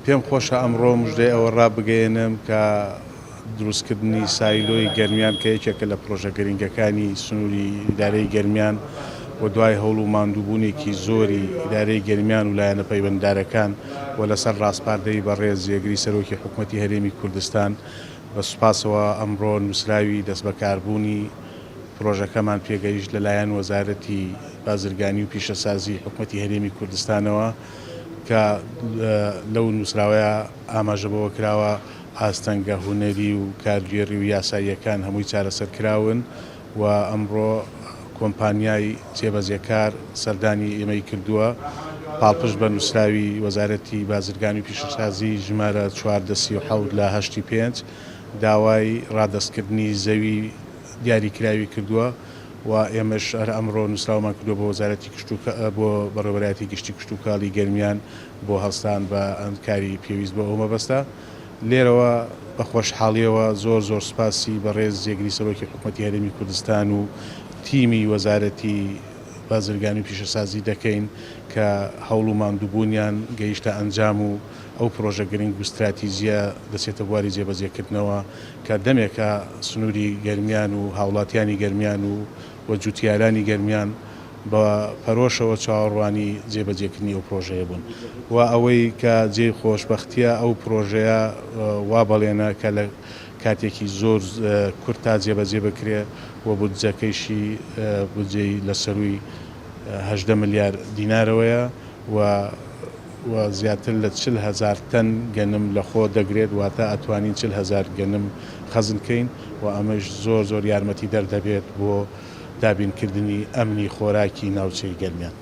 پێم خۆشە ئەمڕۆ مژدەی ئەوە ڕابگەیەنم کە دروستکردنی سایلۆی گەرمیان کە یەکێکە لە پرۆژە گرنگەکانی سنووری ئیدارەی گەرمیان و دوای هەوڵ و ماندووبوونێکی زۆری ئیدارەی گەرمیان و لایەنە پەیوەنددارەکان و لەسەر ڕاسپاردەی بەڕێز جێگری سەرۆکی حکومەتی هەرێمی کوردستان بە سوپاسەوە ئەمڕۆ نووسراوی دەستبەکاربوونی پرۆژەکەمان پێگەیشت لەلایەن وەزارەتی بازرگانی و پیشەسازی حکومەتی هەرێمی کوردستانەوە کە لەو نووسراوەیە ئاماژە بەوە کراوە ئاستەنگە هونەری و کارگێڕی و یاساییەکان هەمووی چارەسەر کراون و ئەمڕۆ کۆمپانیای جێبەجێکار سەردانی ئێمەی کردووە پاڵپشت بە نووسراوی وەزارەتی بازرگانی و پیشەسازی ژمارە 1437 لە هەشتی پێنج داوای ڕادەستکردنی زەوی دیاریکراوی کردووە و ئێمەش هەر ئەمڕۆ نووسراومان کردووە بۆ وەزارەتی بۆ بەڕێوەبەرایەتی گشتی کشتوکاڵی گەرمیان بۆ هەڵسان بە کاری پێویست بۆ ئەو مەبەستە. لێرەوە بە خۆشحاڵیەوە زۆر زۆر سوپاسی بەڕێز جێگری سەرۆکی حکومەتی هەرێمی کوردستان و تیمی وەزارەتی بازرگانی و پیشەسازی دەکەین کە هەوڵ و ماندووبوونیان گەیشتە ئەنجام و ئەو پرۆژە گرنگ و ستراتیجیە دەچێتە بواری جێبەجێکردنەوە کە دەمێکە سنووری گەرمیان و هاوڵاتیانی گەرمیان و و جوتیارانی گەرمیان بە پەرۆشەوە چاوەڕوانی جێبەجێکردنی ئەو پرۆژەیە بوون و ئەوەی کە جێی خۆشبەختیە ئەو پرۆژەیە وا بەڵێنە کە لە کاتێکی زۆر کورتا جێبەجێ بکرێ و بودجەکەیشی بودجەی لە سەرووی 18 ملیار دینارەوەیە و و زیاتر لە 40 هەزار تەن گەنم لە خۆ دەگرێت، واتە ئەتوانین 40 هەزار گەنم خەزن کەین و ئەمەش زۆر زۆر یارمەتیدەر دەبێت بۆ دابینکردنی ئەمنی خۆراکی ناوچەی گەرمیان.